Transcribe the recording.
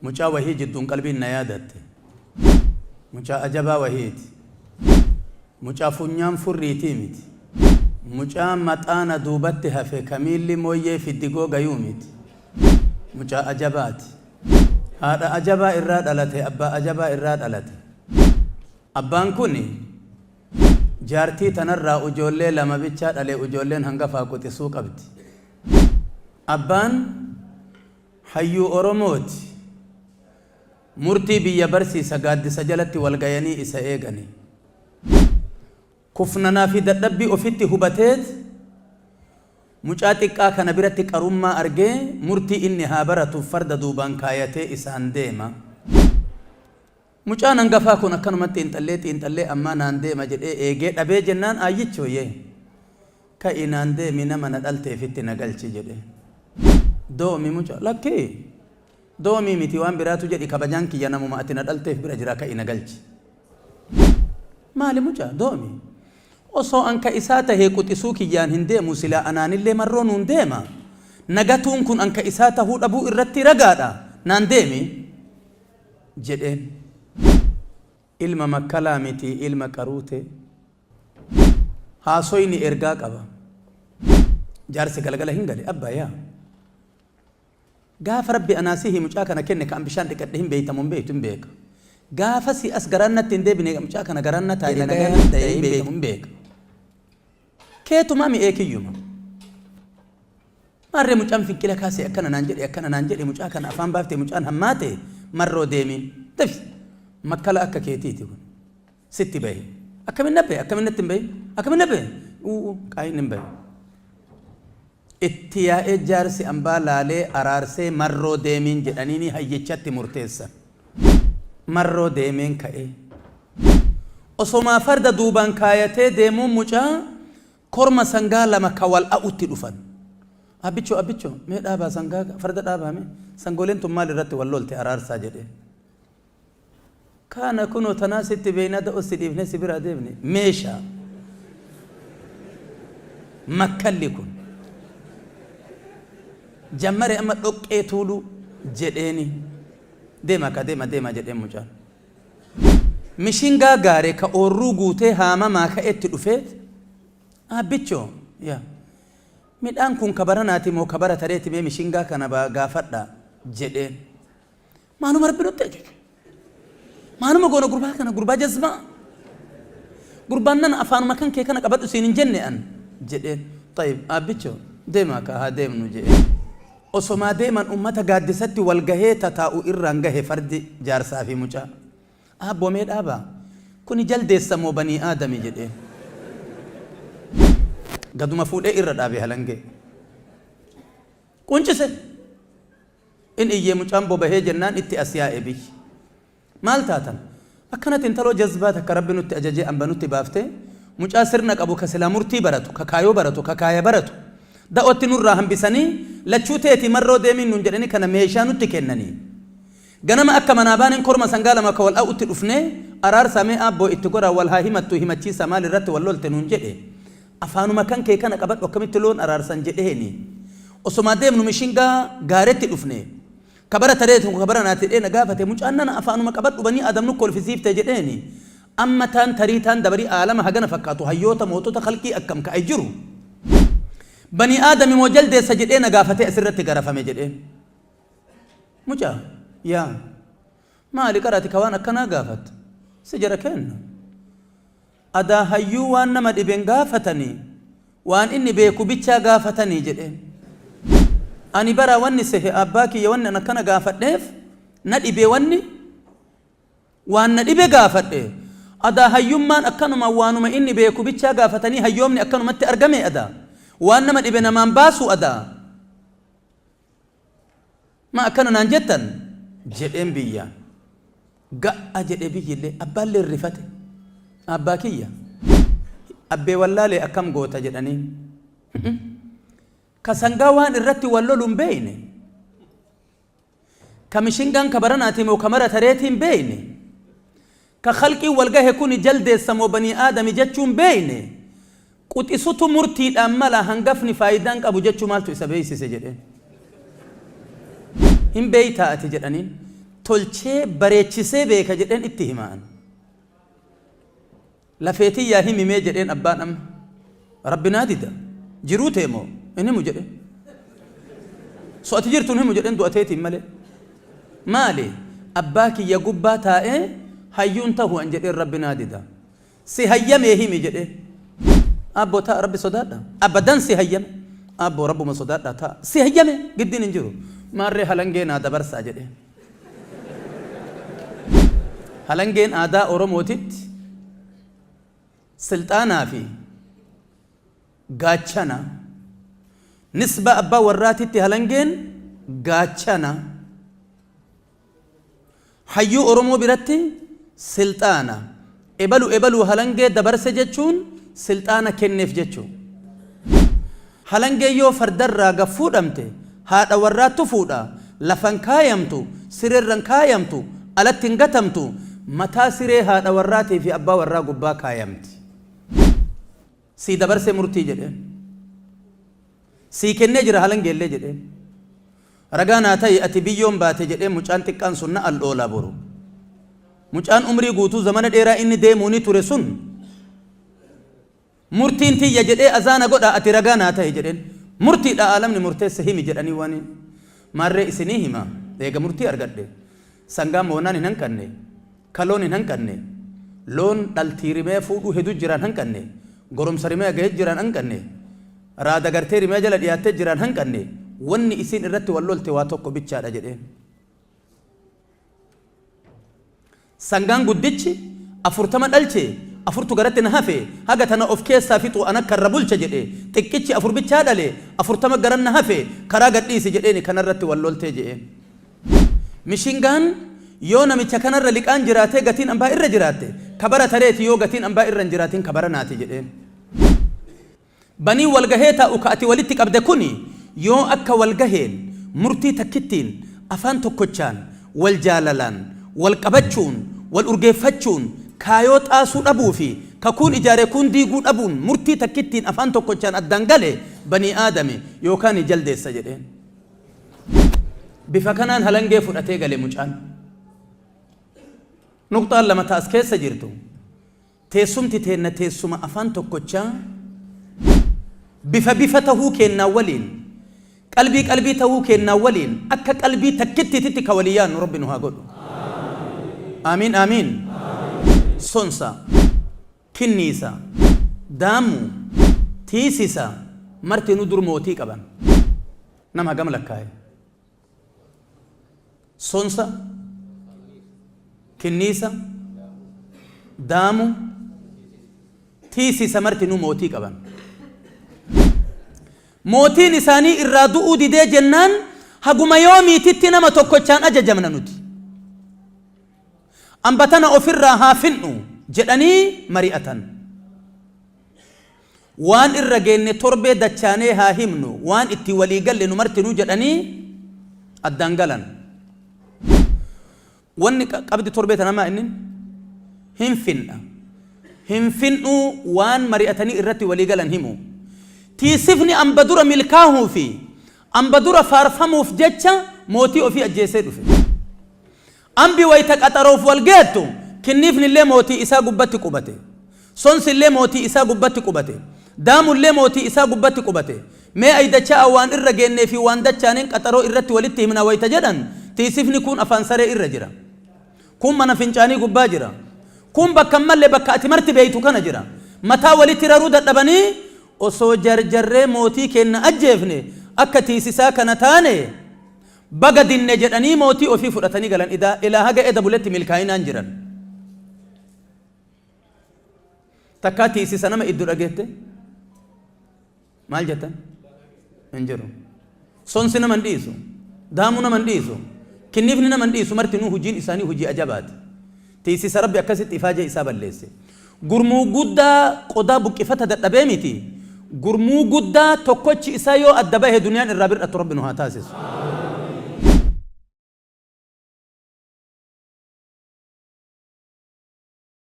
Mucaa wahii jidduun qalbiin na yaadatte. Mucaa ajabaa wahiiti. Mucaa funyaan furriitii miti. Mucaa maxaana duubatti hafe ka miilli mooyyee fi digoo gayuu miti. Mucaa ajabaati. Haadha ajabaa irraa dhalate, abbaa ajabaa irraa dhalate. Abbaan kuni jaartii tanarraa ujoollee lama bichaa dhale ujoolleen hangafaa quxisuu qabdi. Abbaan Hayyuu Oromooti. Murtii biyya barsiisa gaaddisa jalatti wal gayanii isa eegani. Kufnanaa fi dadhabbii ofitti hubateet mucaa xiqqaa kana biratti qarummaa argee murtii inni haa baratuuf farda duubaan kaayatee isaan deema. Mucaan hangafaa kun akkanumatti xiinxallee xiinxallee ammaa naan deema jedhee eegee dhabee jennaan aayyichoo yee ka'i naan deemi nama na dhalteefitti na galchi jedhe. Doomi mucaa lakkii doomii miti waan biraatu jedhi kabajaan kiyya namuma ati na dhalteef bira jira ka'i na galchi. Maali mucaa doomi osoo an ka isaa tahee quxisuu kiyyaan hin deemu silaa anaanillee marroo nuun deema nagatuun kun an ka isaa tahuu dhabuu irratti ragaadha naan deemi. Jedheen. Ilma makkalaa miti ilma qaruutee. Haasoyni ergaa qaba. Jaarsi galgala hin gale abbaa yaa. Gaafa rabbi anaa sihi mucaa kana kenne ka an bishaan dhiqadhe hin beeytamu hin beeytu hin beeka. Gaafa si as garaan natti hin deebine mucaa kana garaan na taa'e nagaya ta'e hin beeytamu hin beeka. Keetumaa mi'ee kiyyuma. Maarree mucaan finqila kaase akkana naan jedhe akkana naan jedhe mucaa kana afaan baafte mucaan hammaate marroo deemiin dafi makkala akka keetiiti kun sitti bahe akkamin na bahe akkamin natti hin bahin akkamin na bahe uu qaayin hin bahe itti yaa'ee jaarsi ambaa laalee araarsee marroo deemiin jedhaniini hayyichatti murteessan marroo deemeen ka'ee osomaa farda duubaan kaayatee deemuun mucaa Korma sangaa lama ka wal a'utti dhufan. Abbichoo abbichoo mee dhaabaa sangaa farda dhaabaa mee sangooleen tun maal irratti wal lolte araarsaa jedheen. Kaana kunoo tanaa sitti beeynaa da'oo si dhiifnee si biraa deemne meeshaa. Makkalli kun. Jammare amma dhoqqee tuuluu jedheeni. Deema ka deema deema jedheen mucaan. Mishingaa gaare ka oorruu guutee haamamaa ka'etti dhufeet, Aabbichoo, yaa. Midhaan kun ka baranaati moo ka bara tareeti mee mishingaa kana gaafadhaa? jedheen. Maaluma Rabbi nutti ajaje? Maaluma goona gurbaa kana gurbaa jazbaa? Gurbaan nana afaanuma kan kee kana qabadhu siin hin jenne an? jedheen. Xayib, aabbichoo, deemaa kaa haa deemnu jedheen. Osomaa deeman ummata gaaddisatti wal gahee tataa'u irraan gahe fardi jaarsaa fi mucaa. Aabboo mee dhaabaa! Kuni jaldeessa moo banii aadami jedheen. Gaduma fuudhee irra dhaabe halangee. Quncise! In iyyee mucaan bobahee jennaan itti as yaa'e biyyi. Maal taatan? Akkanatti intaloo jazbaa takka Rabbi nutti ajajee amba nutti baaftee, mucaa sirna qabu ka silaa murtii baratu, ka kaayoo baratu, ka kaaya baratu, da'ootti nurraa hambisanii, lachuu teeti marroo deemiin nuun jedhanii kana meeshaa nutti kennanii. Ganama akka manaa baaneen korma sangaa lama ka wal a'utti dhufnee, araarsaa mee aabboo itti goraa wal haa himattuu himachiisaa maal irratti wal lolte nuun jedhe. Afaanuma kan kee kana qabadhu akkamitti loon araarsan jedheeni. Osomaa deemnu mishingaa gaaretti dhufne. Ka bara tareeti ka bara naati jedhee na gaafate mucaan nana afaanuma qabadhu banii aadam nu kolfisiifte jedheeni amma taan tarii taan dabarii aalama hagana fakkaatu hayyoota mootota khalqii akkam ka ay jiru banii aadami moo jaldeessa jedhee na gaafatee asirratti garafame jedheen mucaa yaa maali qara ati ka waan akkanaa gaafattu si jara keenna Adaa hayyuu waan nama dhibe hin gaafatanii, waan inni beeku bichaa gaafatanii jedheen. Ani bara wanni sehe abbaa kiyya wanni an akkana gaafadheef na dhibe wanni waan na dhibe gaafadhe. Adaa hayyummaan akkanuma waanuma inni beeku bichaa gaafatanii hayyoomni akkanumatti argame adaa. Waan nama dhibe namaan baasu adaa. Ma akkana naan jettan? jedheen biyyaan. Ga'a jedhe biyyillee, abbaalleen rifate. Abbaa kiyya, abbee wallaalee akkam goota jedhaniin. Ka sangaa waan irratti wal lolu hin beeyne. Ka mishingaan ka baranaati moo ka mara tareetii hin beeyne. Ka khalqiin wal gahe kuni jaldeessa moo banii aadami jechuu hin beeyne. Quxisutu murtiidhaan mala hangafni faayidaan qabu jechuu maaltu isa beeysise jedheen. Hin beeytaa ati jedhaniin. tolchee bareechisee beeka jedheen itti hima an. Lafee tiyyaa himi mee jedheen abbaan amma. Rabbi naa dida. Jiruu tee moo? Hin himu jedheen. So ati jirtu hin himu jedheen du'a teetiin malee. Maali? Abbaa kiyya gubbaa taa'ee hayyuun tahu an jedheen Rabbi naa dida. Si hayyamee himi jedheen. Aabboo ta'a Rabbi sodaadha. Abadan si hayyame. Aabboo Rabbuma sodaadhaa ta'a. Si hayyame giddiin hin jiru. Maarree halangee naa dabarsaa jedheen. Halangeen aadaa Oromootitti silxaanaa fi gaachana. Nisbaa abbaa warraatitti halangeen gaachana. Hayyuu Oromoo biratti silxaana. Ebalu ebaluu halangee dabarse jechuun silxaana kenneef jechuu. Halangeen yoo fardarraa gad fuudhamte haadha warraattu fuudha, lafa hin kaayamtu, sireerra hin kaayamtu, alatti hin gatamtu, mataa siree haadha warraatii fi abbaa warraa gubbaa kaayamti. Sii dabarse murtii jedheen. Sii kennee jira halangeellee jedheen. Ragaa naa ta'i ati biyyoon baate jedhee mucaan xiqqaan sun na al'oola boru. Mucaan umrii guutuu zamana dheeraa inni deemuuni ture sun murtiin tiyya jedhee azaana godha ati ragaa naa ta'i jedheen. Murtiidha aalamni murteesse himi jedhanii waan maarree isinii hima eega murtii argadhe sangaa moonaan hin hanqanne kaloon hin hanqanne loon dhaltii rimee fuudhuu hedu jiraan hanqanne goromsa rimee gahee jiraan hanqanne Raada gartee rimaa jala dhiyaattee jiraan hanqanne, wanni isiin irratti wal lolte waa tokko bichaadha jedheen. Sangaan guddichi 40 dhalche, afurtu garatti na hafe, haga tana of keessaa fixuu ana karra bulcha jedhe, xiqqichi 4 bichaa dhale, 40 garan na hafe, karaa gad dhiisi jedheeni kanarratti wal loltee je'een. Mishingaan yoo namicha kanarra liqaan jiraatee gatiin ambaa irra jiraatte, ka bara tareeti yoo gatiin ambaa irra hin jiraatin ka baranaati jedheen. Banii wal gahee taa'u ka ati walitti qabde kuni yoo akka wal gaheen murtii takkittiin afaan tokkochaan wal jaalalaan wal qabachuun wal urgeeffachuun kaayoo xaasuu dhabuu fi ka kuun ijaare kuun diiguu dhabuun murtii takkittiin afaan tokkochaan addaan gale banii aadami yookaani jaldeessa jedheen. Bifa kanaan halangee fudhatee gale mucaan. Nuqxaan lama ta as keessa jirtu. Teessumti teenna teessuma afaan tokkochaa bifa bifa tahuu keennaa waliin, qalbii qalbii tahuu keennaa waliin akka qalbii takkittiititti ka walii yaannu Rabbi nu haa godhu. Aamiin Aamiin. Sonsa, kinniisa, daammu, tiisisa martinuu dur mootii qaban. Nama hagam lakkaaye? Sonsa, kinniisa, daamu, tiisisa martinuu mootii qaban. Mootiin isaanii irraa du'uu didee jennaan haguma yoomiititti nama tokkochaan ajajamna nuti. Amba tana ofirraa haa fin'u jedhanii mari'atan. Waan irra geenne torbee dachaanee haa himnu, waan itti walii galle nu martinuu jedhanii addaan galan. Wanni qabdi torbee tana maa innin? Hin fin'a. Hin fin'uu waan mari'atanii irratti walii galan himu. Tiisifni amba dura milkaahuu fi amba dura faarfamuuf jecha mootii ofii ajjeesee dhufe. Ambi wayta qaxaroof wal geettu, kinniifnillee mootii isaa gubbatti qubate. Sonsillee mootii isaa gubbatti qubate. Daamullee mootii isaa gubbatti qubate. Mee aydacha'a waan irra geennee fi waan dachaaneen qaxaroo irratti walitti himna wayta jedhan, tiisifni kuun afaan saree irra jira. Kuun mana fincaanii gubbaa jira. Kuun bakka hin malle bakka ati marti beeytu kana jira. Mataa walitti raruu dadhabanii osoo jarjarree mootii keenna ajjeefne akka tiisisaa kana taane, Baga dinne jedhanii mootii ofii fudhatanii galan idaa ilaa haga eda buletti milkaa'inaan jiran. Takkaa tiisisa nama iddu dhageette? Maal jettan? Hin jiru. Sonsi nama hin dhiisu. Daamuu nama hin dhiisu. Kinniifni nama hin dhiisu martinuu hujiin isaanii hujii ajabaati. Tiisisa Rabbi akkasitti ifaajee isaa balleesse. Gurmuu guddaa qodaa buqqifata dadhabee miti. Gurmuu guddaa tokkochi isaa yoo adda bahe duniyaan irraa bir'attu Rabbi nu haa taasisu.